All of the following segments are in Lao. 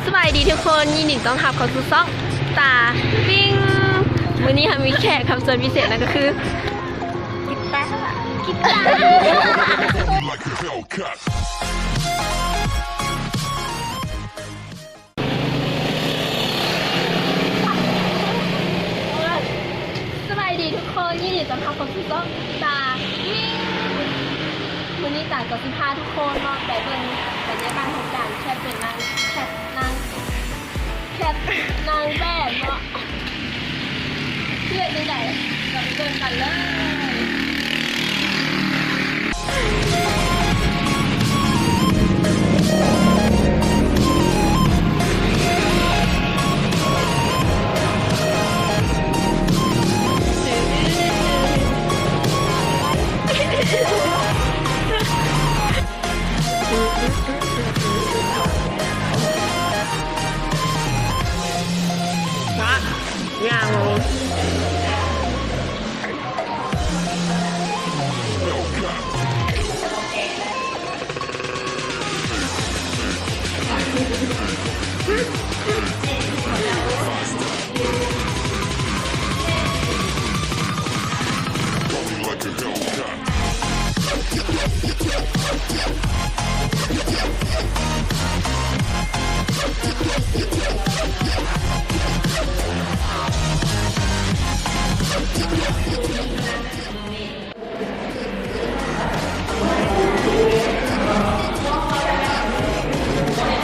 ສະບາຍດີທຸກຄົນ, ຍິນດີຕ້ອນຮັບເຂົ້າສູ່ຊ່ອງຕາປິງ. ມື້ນີ້ເຮົາມີແຂກຮັບເຊີນພິເສດ ນັ້ນກໍຄື ກິດຕາ ກິດຕາ. ສະບາຍດີທຸກຄົນ, ຍິນດີຕ້ອນຮັບເຂົ້າສູ່ຊ່ອງຕາປິງ. ມື້ນີ້ຕາກໍຊິພາທຸກຄົນເນາະ ໄປເບິ່ງບັນຍາກາດຂອງການແຄດເປັນນາງ ແຄດນາງ ແຄດນາງແບບເນາະ. ເຮັດຈັ່ງໃດ ເຮົາໄປເບິ່ງກັນເລີຍ.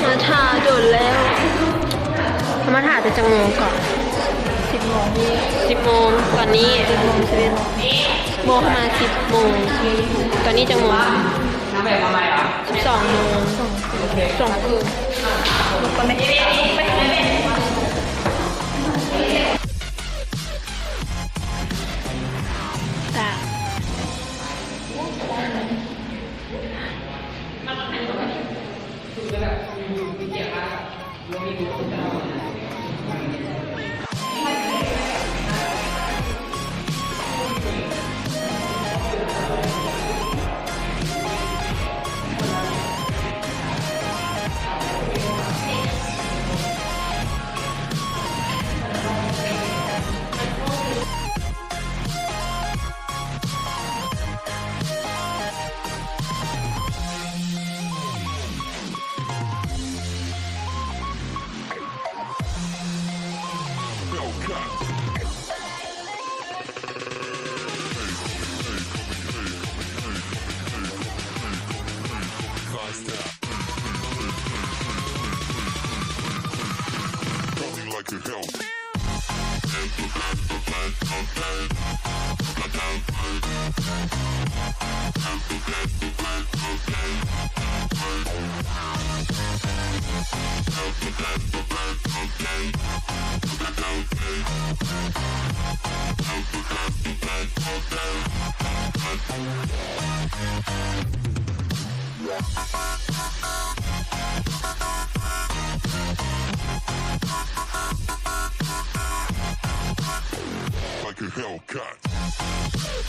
ມາຖ້າດົນແລ້ວ. ມາຖ້າແຕ່ຈັກໂມງເກາະ? ສິບໂມງ. ສິບໂມງ. ຕອນນີ້ ສິບໂມງ ສິບເອັດໂມງ. ໂມງ ມາສິບໂມງ. ຕອນນີ້ຈັກໂມງ? ສິບສອງໂມງ. ສອງ ສອງເຄິ່ງ. Like a Hellcat.